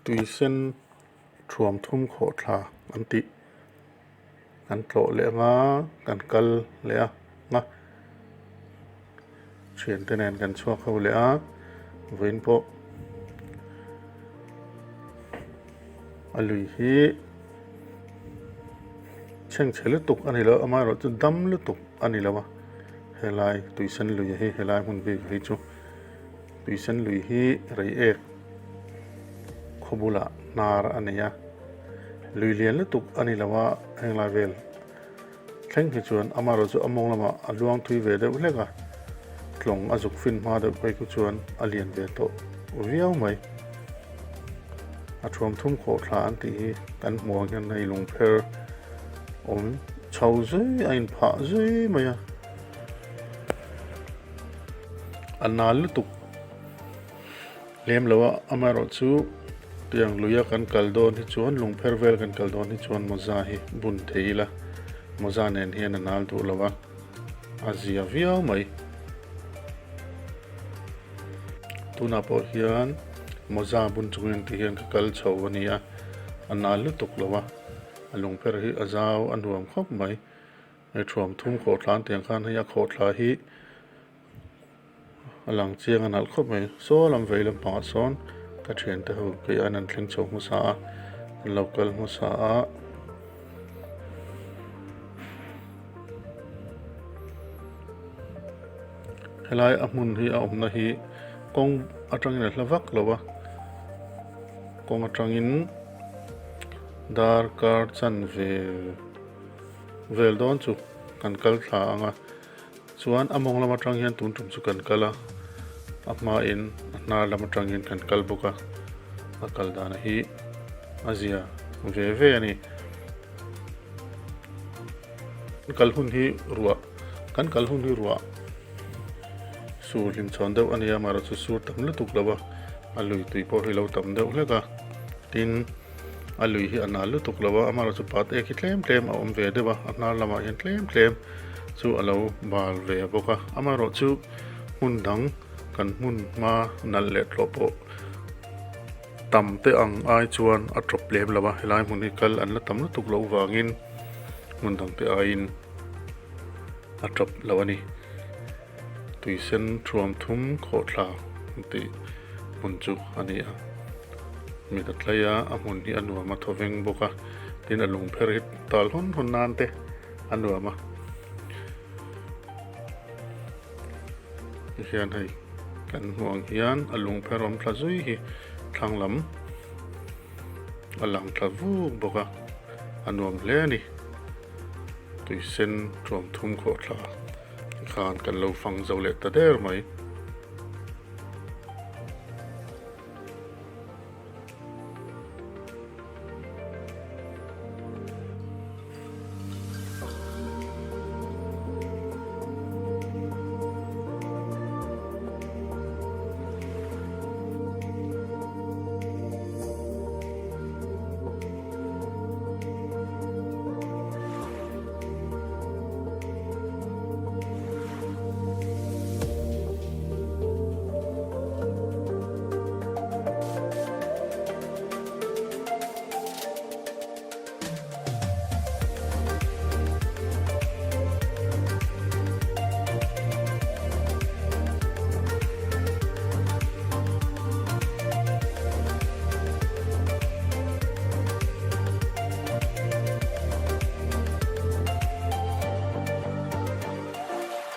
Tuisen thuam thum khawh thla an tih kan tlawh leh anga kan kal leh a nga thiante nen kan chhuak ho leh a vawiin pawh a lui hi chhengchhe lutuk a ni lo amaherawh chu dam lutuk a ni lo a helai tuisen lui hi helai hmun bik hi chu. Tuisen lui hi Reiek khaw bulah hnar a nei a, lui lian lutuk a ni lo a, henglai vel thleng hi chuan amaherawh chu a mawng lamah a luang thui ve deuh hlek a, tlawng a zuk fin hma deuh phei khu chuan a lian ve tawh viau mai. A thuam thum khawh thla an tih hi kan hmuh ang hian hei lungpher awm chho zui a inphah zui mai a. A nal lutuk lem lo a, amaherawh chu tiang luia kan kal dawn hi chuan lungpher vel kan kal dawn hi chuan mawza hi bun thei ila mawza nen hian a nal duh lo a, a zia viau mai. Tunah pawh hian mawza bun chungin ti hian ka kal chho a ni a, a nal lutuk lo a, a lungpher hi a zau a nuam khawp mai. Hei thuam thum khawhthla an tih ang khan hei a khawhthla hi a lang chiang a nalh khawp mai. Saw lam vei lampangah sawn ka thiante ho kei aiin an thleng chho hmasa a, an lo kal hmasa a. Helai a hmun hi a awmna hi kawng atangin a hla vak lo a, kawng atangin darkar chanve. Vel dawn chu kan kal thla ang a, chuan a mawng lam atang hian tun tum chu kan kal a, a hmain a hnar lam atang hian kan kal bawk a, a kal dan hi a zia ve ve a ni. Kan kal hun hi ruah kan kal hun hi ruah sur hlimchhawn deuh a ni a, amaherawhchu sur tam lutuk lo a, a lui tui pawh hi lo tam deuh hlek a, tin. A lui hi a nal lutuk lo a, amaherawh chu pat ek hi tlem tlem a awm ve deuh a, a hnar lamah hian tlem tlem chu a lo bal ve bawk a, amaherawh chu hmun dang kan hmun hma nalh leh tlawh pawh tam te ang ai chuan a tawp lem lo a, helai hmun hi kal an la tam lutuk loh vangin hmun dang te aiin a tawp lo a ni. Tuisen thuam thum khawhthla tih hmun chu a ni a, mit a tlai a, a hmun hi a nuam a thaw veng bawk a, tin a lungpher hi tal hawn hawn nan te a nuam a, tihian hei kan hmuh ang hian a lungpher awm thla zui hi thlang lam a lang thla vuk bawk a, a nuam hle a ni. Tuisen thuam thum khawhthla khan kan lo fang zo leh ta der mai.